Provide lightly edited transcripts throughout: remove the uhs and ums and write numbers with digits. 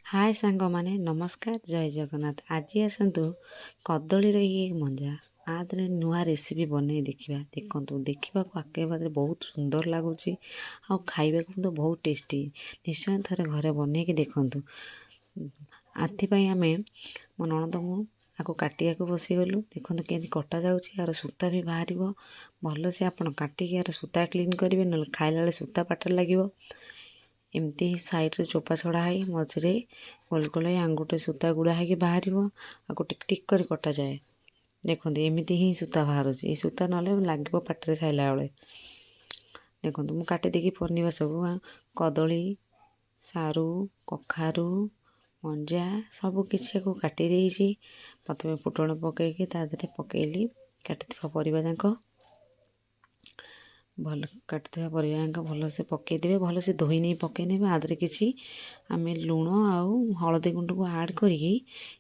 ହାଏ ସାଙ୍ଗମାନେ, ନମସ୍କାର, ଜୟ ଜଗନ୍ନାଥ। ଆଜି ଆସନ୍ତୁ କଦଳୀର ଇଏ ମଞ୍ଜା ଆ ଦେହରେ ନୂଆ ରେସିପି ବନେଇ ଦେଖିବା। ଦେଖନ୍ତୁ, ଦେଖିବାକୁ ଆଖିରେ ବହୁତ ସୁନ୍ଦର ଲାଗୁଛି ଆଉ ଖାଇବାକୁ ମଧ୍ୟ ବହୁତ ଟେଷ୍ଟି। ନିଶ୍ଚୟ ଥରେ ଘରେ ବନେଇକି ଦେଖନ୍ତୁ। ଏଥିପାଇଁ ଆମେ ମୋ ନଣନ୍ଦ ମୁଁ ଆକୁ କାଟିବାକୁ ବସିଗଲୁ। ଦେଖନ୍ତୁ କେମିତି କଟାଯାଉଛି, ଏହାର ସୂତା ବି ବାହାରିବ। ଭଲସେ ଆପଣ କାଟିକି ଏହାର ସୂତା କ୍ଲିନ୍ କରିବେ, ନହେଲେ ଖାଇଲା ବେଳେ ସୂତା ପାଟିରେ ଲାଗିବ। ଏମିତି ସାଇଡ଼୍ରେ ଚୋପା ଛଡ଼ା ହେଇ ମଝିରେ ଗୋଲ ଗୋଲ ହେଇ ଆଙ୍ଗୁଠି ସୂତା ଗୁଡ଼ା ହେଇକି ବାହାରିବ। ଆକୁ ଟିକ୍ ଟିକ୍ କରି କଟାଯାଏ। ଦେଖନ୍ତୁ, ଏମିତି ହିଁ ସୂତା ବାହାରୁଛି। ଏଇ ସୂତା ନହେଲେ ଲାଗିବ ପାଟିରେ ଖାଇଲା ବେଳେ। ଦେଖନ୍ତୁ, ମୁଁ କାଟିଦେଇକି ପରିବା ସବୁ, କଦଳୀ, ସାରୁ, କଖାରୁ, ମଞ୍ଜା ସବୁ କିଛି ଆକୁ କାଟି ଦେଇଛି। ପ୍ରଥମେ ଫୁଟଣ ପକାଇକି ତା ଦେହରେ ପକାଇଲି କାଟିଥିବା ପରିବା ଯାକ। ଭଲ କାଟିଥିବା ପରିବା ଯାକ ଭଲସେ ପକାଇଦେବେ, ଭଲସେ ଧୋଇ ନେଇ ପକାଇ ନେବେ। ଆ ଦେହରେ କିଛି ଆମେ ଲୁଣ ଆଉ ହଳଦୀ ଗୁଣ୍ଡକୁ ଆଡ଼୍ କରିକି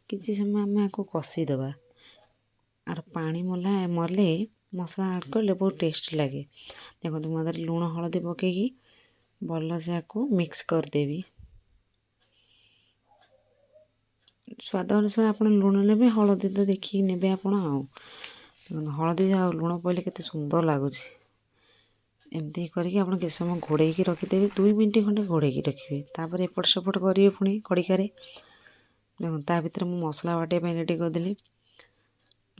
କିଛି ସମୟ ଆମେ ଆକୁ କଷିଦେବା। ଆର ପାଣି ମଲା ମଲେ ମସଲା ଆଡ଼୍ କଲେ ବହୁତ ଟେଷ୍ଟ ଲାଗେ। ଦେଖନ୍ତୁ, ମୁଁ ଦେହରେ ଲୁଣ ହଳଦୀ ପକାଇକି ଭଲସେ ଆକୁ ମିକ୍ସ କରିଦେବି। ସ୍ୱାଦ ଅନୁସାରେ ଆପଣ ଲୁଣ ନେବେ, ହଳଦୀ ତ ଦେଖିକି ନେବେ ଆପଣ। ଆଉ ଦେଖନ୍ତୁ, ହଳଦୀ ଆଉ ଲୁଣ ପଡ଼ିଲେ କେତେ ସୁନ୍ଦର ଲାଗୁଛି। ଏମିତି କରିକି ଆପଣ କିଛି ସମୟ ଘୋଡ଼େଇକି ରଖିଦେବେ। 2 ମିନିଟ୍ ଖଣ୍ଡେ ଘୋଡ଼େଇକି ରଖିବେ, ତାପରେ ଏପଟ ସେପଟ କରିବେ ପୁଣି କଡ଼ିକାରେ। ଦେଖନ୍ତୁ, ତା ଭିତରେ ମୁଁ ମସଲା ବାଟିବା ପାଇଁ ରେଡ଼ି କରିଦେଲି।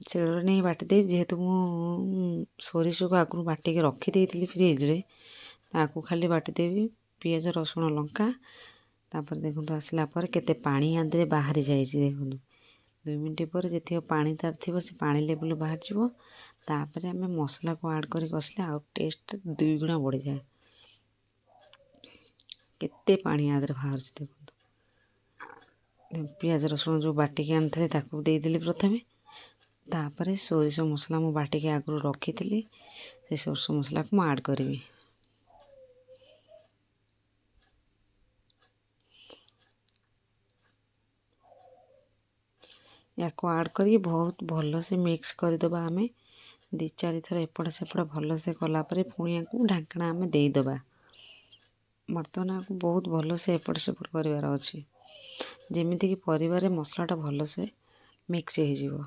ଶିଳରେ ନେଇ ବାଟିଦେବି। ଯେହେତୁ ମୁଁ ସୋରିଷକୁ ଆଗରୁ ବାଟିକି ରଖିଦେଇଥିଲି ଫ୍ରିଜରେ, ତାକୁ ଖାଲି ବାଟିଦେବି, ପିଆଜ, ରସୁଣ, ଲଙ୍କା। ତାପରେ ଦେଖନ୍ତୁ, ଆସିଲା ପରେ କେତେ ପାଣି ଆ ଦେହରେ ବାହାରି ଯାଇଛି। ଦେଖନ୍ତୁ, 2 ମିନିଟ୍ ପରେ ଯେତିକି ପାଣି ତାର ଥିବ ସେ ପାଣି ଲେବୁଲ୍ ବାହାରିଯିବ। ତାପରେ ଆମେ ମସଲାକୁ ଆଡ଼୍ କରି କଷିଲେ ଆଉ ଟେଷ୍ଟ ଦୁଇଗୁଣା ବଢ଼ିଯାଏ। କେତେ ପାଣି ଆ ଦେହରେ ବାହାରୁଛି ଦେଖନ୍ତୁ। ପିଆଜ ରସୁଣ ଯେଉଁ ବାଟିକି ଆଣିଥିଲି ତାକୁ ଦେଇଦେଲି ପ୍ରଥମେ। ତାପରେ ସୋରିଷ ମସଲା ମୁଁ ବାଟିକି ଆଗରୁ ରଖିଥିଲି, ସେ ସୋରିଷ ମସଲାକୁ ମୁଁ ଆଡ଼୍ କରିବି। ୟାକୁ ଆଡ଼୍ କରିକି ବହୁତ ଭଲସେ ମିକ୍ସ କରିଦେବା ଆମେ। 2 4 ଥର ଏପଟ ସେପଟ ଭଲସେ କଲା ପରେ ପୁଣି ୟାକୁ ଢାଙ୍କଣା ଆମେ ଦେଇଦେବା। ବର୍ତ୍ତମାନ ଆକୁ ବହୁତ ଭଲସେ ଏପଟ ସେପଟ କରିବାର ଅଛି, ଯେମିତିକି ପରିବାରେ ମସଲାଟା ଭଲସେ ମିକ୍ସ ହେଇଯିବ।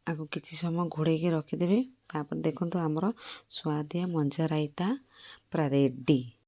ଆକୁ କିଛି ସମୟ ଘୋଡ଼େଇକି ରଖିଦେବେ। ତାପରେ ଦେଖନ୍ତୁ, ଆମର ସୁଆଦିଆ ମଞ୍ଜା ରାଇତା ପୁରା ରେଡ଼ି।